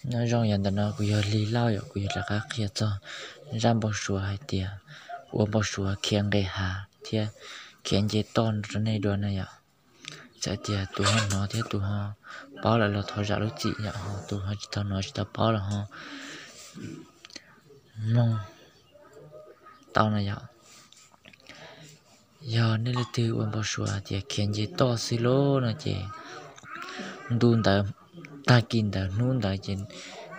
Nyob zoo, yog ntawm no kuv yog Lig Lauj yom, kuv yuav rov qab qhia txog zaj npau suav hais tias ua npau suav khiav nqis hav thiab khiav nce toj rau nej dua na yom. Txawm tias tus ho hnov thiab tus ho paub lawm los thov zam lub txim yom, ho tus ho tsis tau hnov tsis tau paub los ho mloog tau na yom. Yog nej leej twg ua npau suav tias khiav nce toj xwb lauj no ces ntu ntawd, tag kis ntawd hnub ntawd ces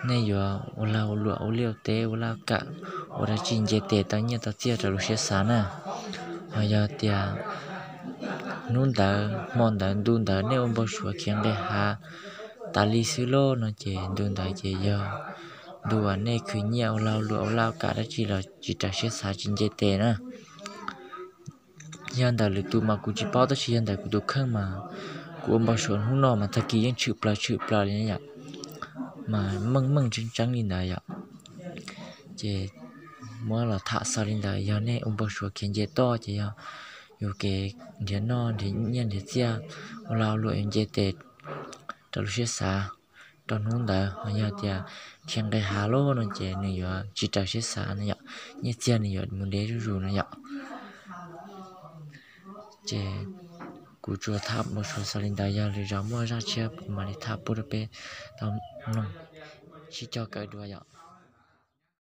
nej yuav ua lag ua luam ua liaj ua teb ua laj kam ua dab tsi nce tes tau nyiaj tau txiaj raws lub siab xav na. Ho yog tias hnub ntawd hmo ntawd ntu ntawd nej ua npau suav khiav nqis hav tas li xwb lauj no ces ntu ntawd ces yog ntu uas nej khwv nyiaj ua lag ua luam ua laj kam dab tsi los tsis raws siab xav tsis nce tes na. Yog ntawm lwm tus mas kuv tsis paub, tab sis yog ntawm kuv tus kheej mas kuv ua npau suav hnub no mas tag kis yeej tshwm plaws tshwm plaws li yom, mas meej meej tseeb tseeb li ntawd yom. Ces muab los tham xaus li ntawd, yog nej ua npau suav khiav nce toj ces yog yus kev nrhiav noj nrhiav nyiaj nrhiav txiaj ua lag ua luam yuav nce tes raws lub siab xav rau hnub ntawd. Ho yog tias khiav nqis hav lauj no ces nws yuav tsis raws siab xav no yom, nyiaj txiag nws yuav mus deb zuj zus no yom. Ces kuv tsuas tham npau suav xaus li ntawd, yog lwm zaus muaj zaj tshiab kuv mam li tham pub rau peb tau mloog sib cog kawm dua yom.